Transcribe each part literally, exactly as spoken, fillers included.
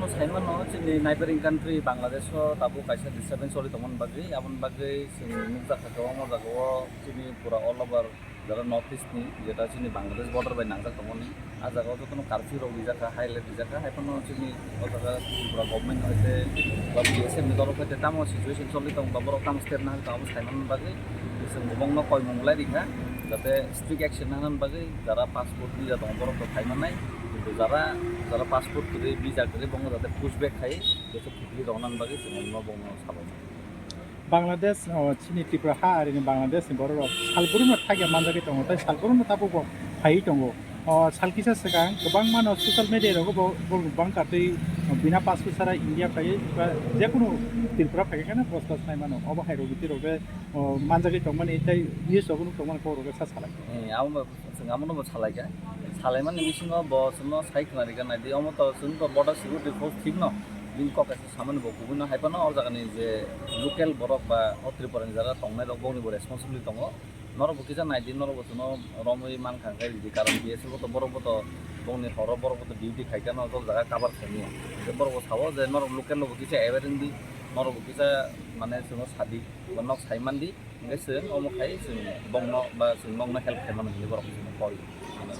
Saimano chini neighboring country Bangladesh o tabuk kaisa disturbance choli tongmani bagwi, aboni bagwi chwng nukjakha kwbangma jagao chini pura all over jara North East ni, jeta chini Bangladesh border bai nangjak tongmani, a jagao jotono curfew rok rijakha, high alert rijakha, haiphano chini o jaga Tripura government hoite ba B S F ni torof hoite tamo situation choli tong ba borok tamo step nahai tong abo saimani bagwi chwng bongno koimung lai rikha, jate strict action nahani bagwi jara passport visa tongo borok rok phai mannai, kintu jara, jara passport kwrwi, visa kwrwi bongno jate push back khai, jate phikri rok nani bagwi chwng bongno sabo. Bangladesh, o, chini Tripura ha arini Bangladesh ni borok rok salbrum no thaiga manjagwi tongo, tei salbrum no tabuk bo phaiwi tongo. O, sal kisa swkang kwbangma no social media rogo bo, bo bangkha tei bina passport sara India phaiwi ba jekunu Tripura phaikha kheno bos bos nai mano. Obo hai rok biti rok de, o, manjagwi tongmani tei news rogo nuk tongmani kok rok sa salai. Eh, amo Chwng abono bo salaikha. Salaimani bisingo bo chwngno sai khwnarikha, naidi, omo to chwng to border security force thikno, bini kok kaisa samani bo kubuino, haiphano o jagani je local borok ba o Tripura ni jaga tongnai rok bokni bo responsibility tongo. Norok bo kisa naidi, norok bo chwngno romwi mankha hwnkhe ridi, karon B S F bo to borok bo to bongni horo borok bo to duty khaikha no, jol jaga cover khaimya. Tei borok bo sao je norok local no bo kisa aware wngdi, norok bo kisa mane chwngno sadi, ba nok sai mandi. Hingke chwng omo khai chwng bongno ba chwng nokno help khaimano hinwi borok chwngno koi.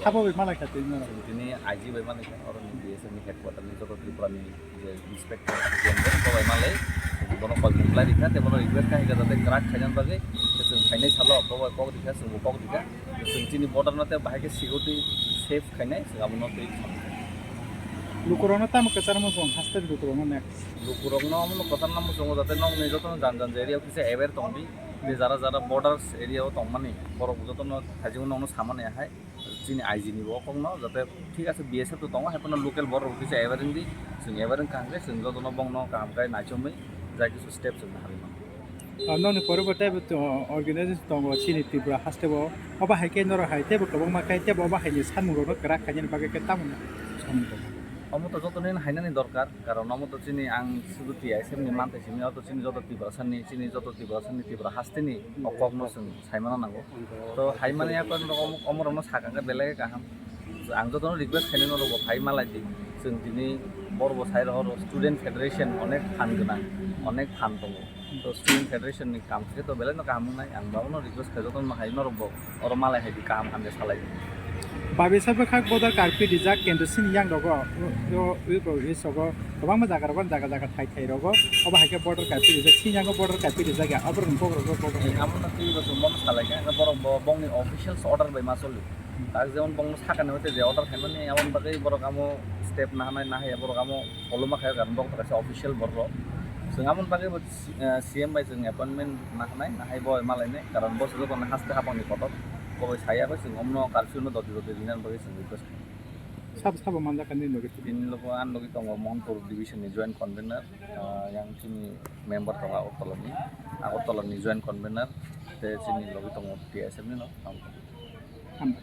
Sabo bai malai kha twi norok? Chwng tini I G bai malai kha, oroni B S F ni headquarter ni joto Tripura ni je inspector general bo bai malai, bono koi mung lai rikha, tei bono request kha hingke jate kwrak khaina bagwi, tei chwng phainai salo bo bai kok rikha, chwngbo kok rikha, chwng chini border no tei bahai khe security safe khainai, chwng abono twi. Lukurokno tamo kwcharma chwng haste lukurokno next. Lukurokno omono kwcharma chwngo jate nokni jotono jan jan area o kisa aware tongdi. Tei jara jara borders area o tongmani borok jotono thaijakno nokno samani ahai chini I G ni bo kokno jate thik ase B S F to tongo, haiphano local borok rok kisa aware wngdi, chwng aware wngkha hwnkhe chwng jotono bongno kaham khe naichomwi jai kisu step chwng naharwi mano. Ah, nokni pore bo teibo to organization tongo chini Tripura haste o, obo hai khe norok hai teibo kwbangma khe teibo obo hai ni samung rokno kwrak khainani bagwi khe tamo samung tongo? Omo to joto nini hainani dorkar, karon omo to chini ang sudu T I S F ni mantai simi, oto chini joto Tiprasa ni, chini joto Tiprasa ni, Tripura haste ni o kok no chwng saimano nango. To haimani ya kon rok omo, omo rok no sakha khe belai khe kaham. Ang joto no request khainai norok bo phai malai di. Chwng tini borok bo sai rohoro student federation onek phan gwnang, onek phan tongo. To student federation ni kam khe to belai no kaham wngnai, ang babono request khe jotono hai norok bo oro malai hai di, kaham hamya salai di. Babisa bwkhak border karpi rijak kendro sini yang rogo, o, o, o, o, sogo kwbangma jaga rogo, jaga jaga thai thai rogo, obo hai khe border karpi rijak, sini yango border karpi rijak ya, oborok ni borok rogo border. Amo no twi bo chwng bono salai kha, borok bo bongni official order bai ma soli. Tak jemon bongno sakani hoite je order khaimani, amoni bagwi borok amo step nahanai nahaya, borok amo follow ma khayo, karon borok kaisa official borok. Chwng amoni bagwi bo, eh, C M bai chwng appointment nahanai, nahai bo malainai, karon bo se jotono haste hapangni kotor. Bo bai saya bai chwng omno curfew no doti doti rinani bagwi chwng request khainai. Sabo sabo manjakha nini loge? Bini logo ani logi tongo Mohanpur division ni joint convener, ah, yang chini member tongo Agartala ni, Agartala ni joint convener, tei chini logi tongo T S F ni no. Hambai.